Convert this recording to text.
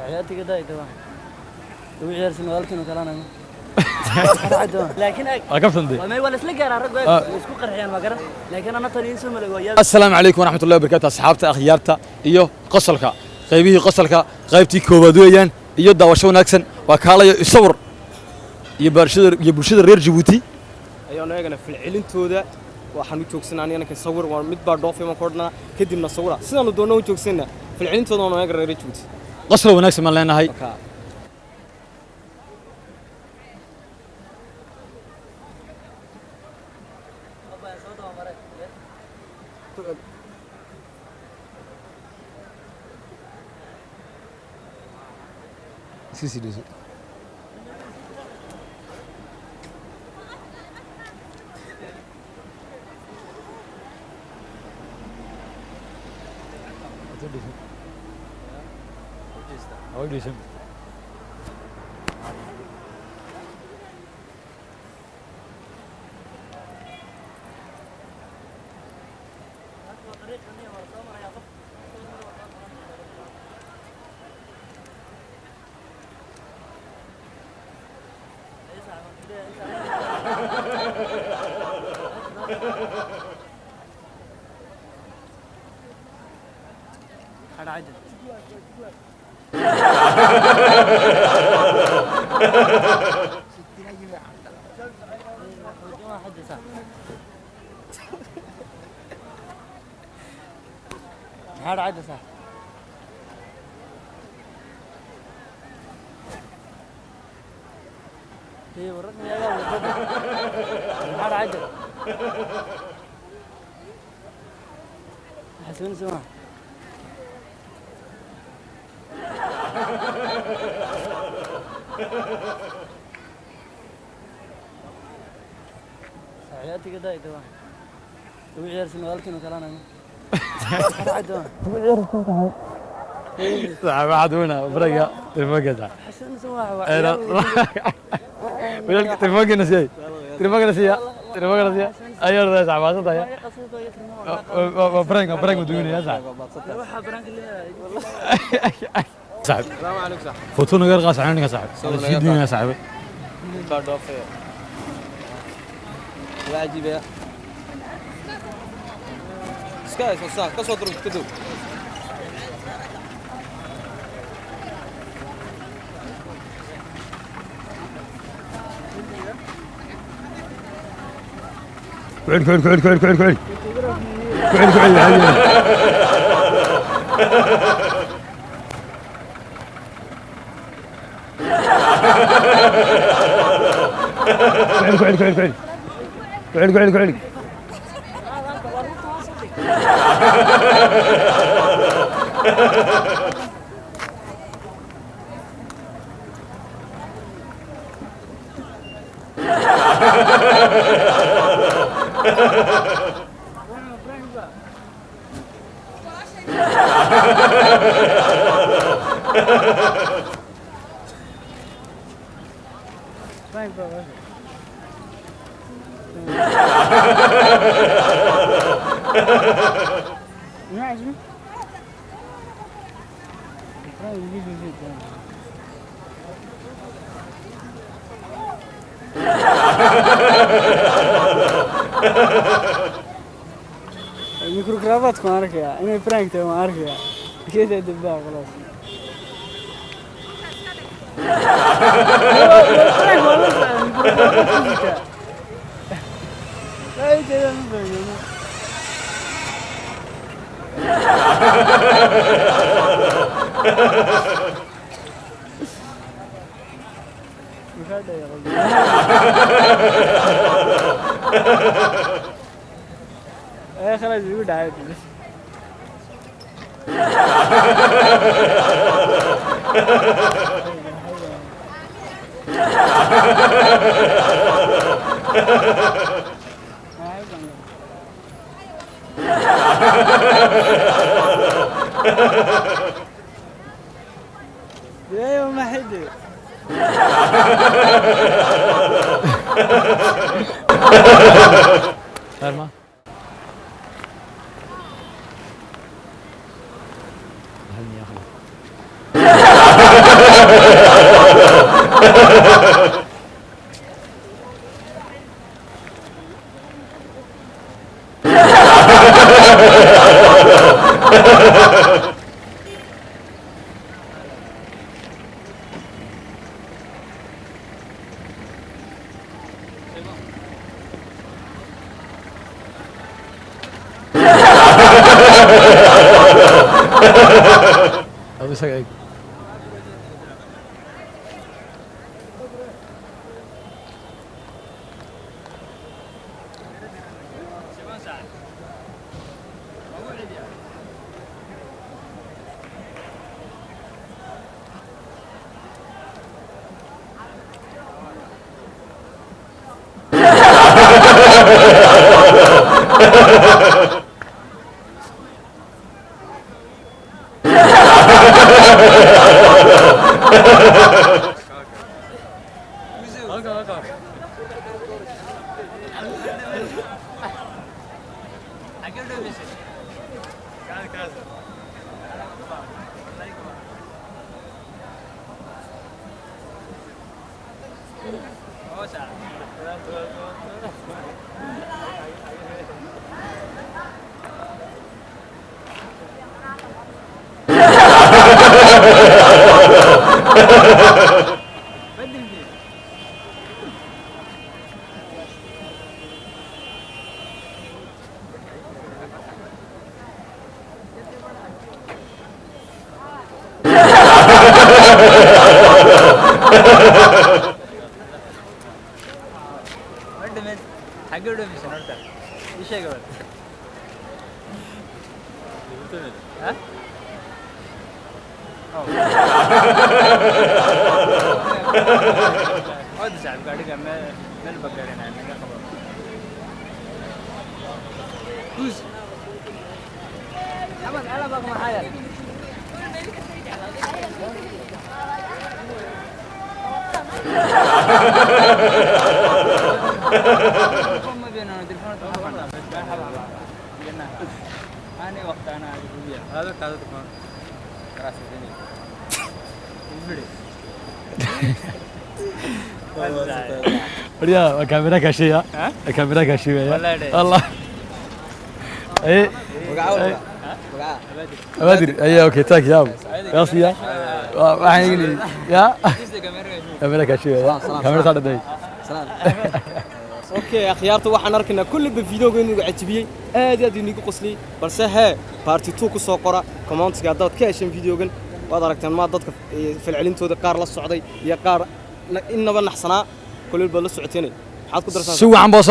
Ciyaartiga daayda waa ugu ciyaarsan walaalkiin oo kalena laakiin Waa kaftan dee. Waa may waa la isla gaaraa rag, way isku qarxiyaan, waa garan, laakiin ana tan iin soo malay waa yaab. Asalaamu calaykum waraxmatullahi wabarakaatu, asxaabta, akhyaarta iyo qosolka. Qaybihii qosolka qaybtii koowaad weeyaan iyo daawasho wanaagsan. Waa kaalayo isawir iyo bulshada iyo bulshada reer Jabuuti. Ayaanu eegana falcelintooda. Waxaan u joogsanaa aniga sawir waa mid baa dhoofay baan ku odhanaa, kadibna sawira sidaanu doonno u joogsanaa. Falcelintooda waanu eega reer Jabuuti. Qosol wanaagsan baan leenahay. Marka Iska sii dhayso. Hadhacayda. Maxaa dhacayda sax? Ee wararka miyagaa wadada? Maxaa dhacayda? Xasuunaysa ma? Ciyaartiga daayda waa ugu ciyaarsan walaalkiin oo kalena dhacayda. Waxaad weynaa baraga telefoonka Xasuunaysa waa walaalka. Telefoonkiina siiyay, telefoonkiina siiya, telefoonkiina siiya ayaa radaa sax maasan tahay. Waa prank, waa prank maduunaya sax. Waxa prank leeyahay. Saaxib. Salaamu calaykum sax. Foto naga qaas ninka saaxib. Sawir sii naga duunaya saaxib. Mid baa dhoofaya, waa cajiibaya. Iska hayso saa ka soo durug ka dow. Ku celi, ku celi, ku celi, ku celi, ku celi, ku celi, ku celi, ku celi. Ku celi, ku celi, ku celi, ku celi, ku celi, ku celi. Microcravat waan arkayaa inay prank tahay, waan arkayaa geeda dibaa khalaas. Prank waa la socdaa, microcravat ku jirtaa. Ay jeedaan ma fahmin. Maxaa dhacay qalbi? Ee khalaas igu dhacay bas. ايوه ما حد. Khayr ma هل يا أخي. Adu isaga eeg. Waryaa, waa kaamira kaashiya. Kaamira kaashiya. Allah. Ay. Abadir. Ay, okay, thank you. Yaasiya. Waxaan igli. Ya. Kaamira kaashiya. Kaamira saadhay. Okay, akhyaarta, waxaan arkaynaa kulliba videoga inuu cajibiyey, aad iyo aad inigu qosliyey. Balse hee, part 2 ku soo qora commentska haddaad ka hesheen videogan. Waad aragteen maa dadka falcelintooda, qaar la socday iyo qaar innaba naxsanaa, kulliba la socoteen. Maxaad ku darsan? Si wacan baa.